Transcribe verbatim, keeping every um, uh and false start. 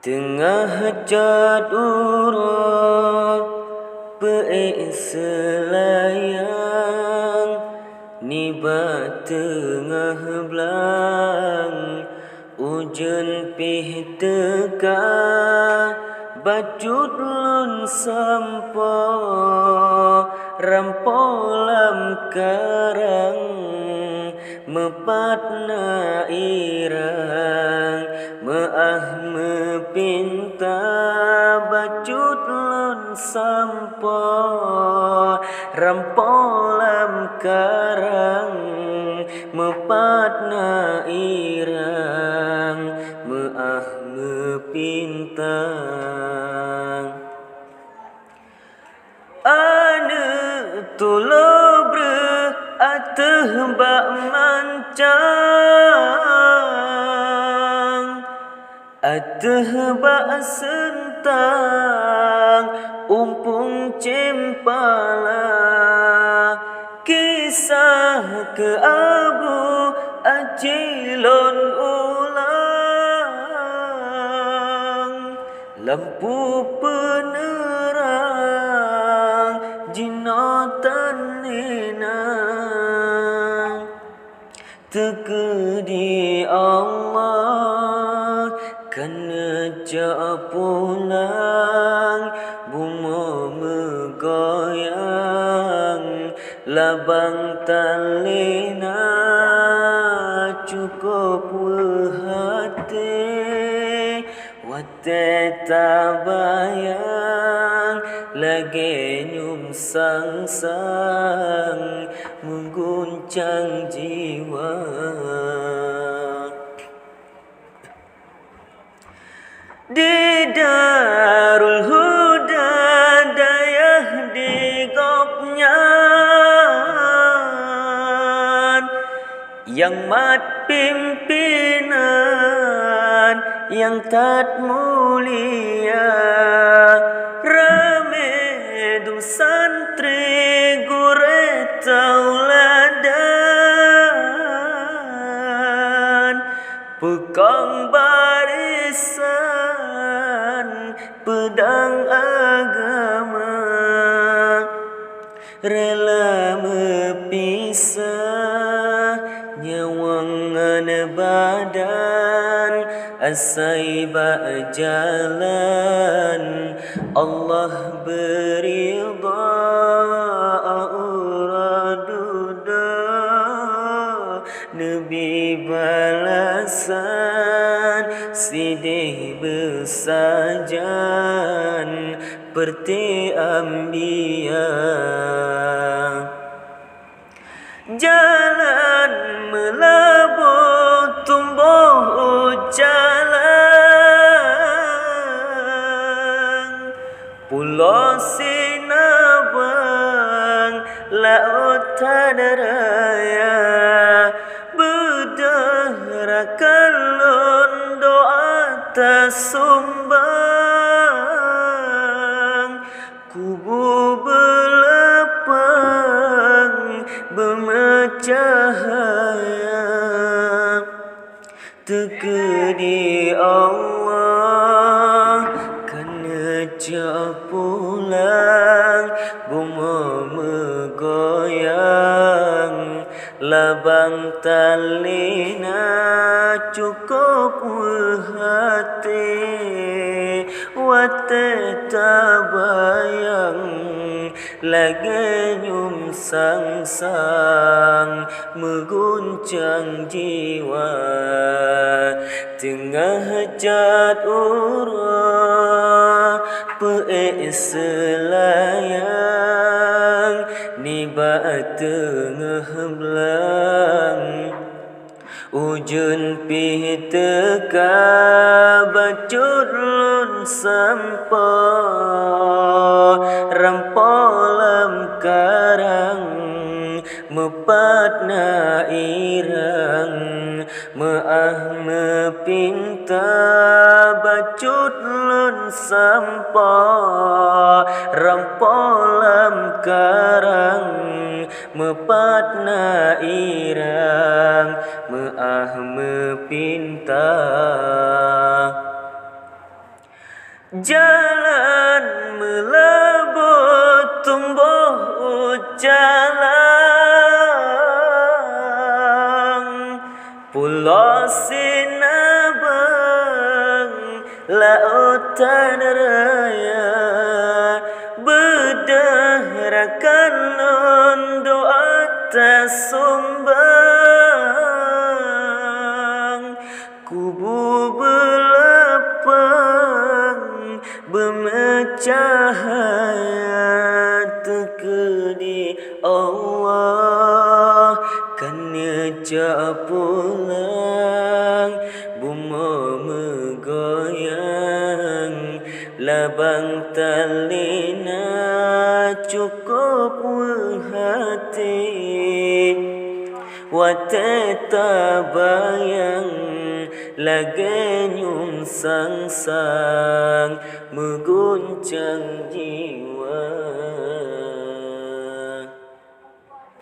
Teungoh cot uroe peuék seulayang, nibak teungoh blang ujeuen pih teuka. Bacut lôn sampoe rampoe lam karang, meupat na irang meuáh meupinta. Bacut lôn sampoe rampoe lam karang, meupat na irang meuáh meupinta. Aneuk tulo breuh ateueh bak mancang, ateueh bak seuntang umpung cempala. Kisah keu Abu Aci lôn ulang, lampu peuneurang jinoe tan inong. Teukeudi Allah keuneuk cok pulang, bumoe meugoyang, labang tan lé na, cukôp weueh até. Watée tabayang lagée nyoe sang-sang meuguncang jiwa. Di Darul Huda dayah di gobnyan, nyang mat pimpénan nyang that mulia, ramé dum santri gurée tauladan, peukong barisan peudong agama. Rela meupisah nyawöng ngon badan, asai bak jalan Allah beuridha. Uroe dudoe neubi balasan sideh beusajan, peureuté anbiya. Jalan meulaboh tuboh u calang, pulo sinabang laôt that raya. Beudôh rakan lôn doá tasumbang, kubu beulapang beumeucahya. Teukeudi Allah keuneuk cok pulang, bumoe meugoyang, labang tan lé na, cukôp weueh até. Watée tabayang lagée nyoe sang-sang meuguncang jiwa. Teungoh cot uroe peuék seulayang, nibak teungoh blang ujeuen pih teuka. Bacut lôn sampoe rampoe lam karang, meupat na irang meuáh meupinta. Bacut lôn sampoe rampoe lam karang, meupat na irang meuáh meupinta. Jalan meulabô tumbôh u calang, pulo Sinabang, lautan raya, beudôh rakan lôn doa tasumbang. Kubu beulapang beumeucahya teukeudi Allah, ka neucok pulang bumoe meugoyang, labang talina cukôp weueh até. Watée tabayang lagée nyueng sang-sang meuguncang jiwa.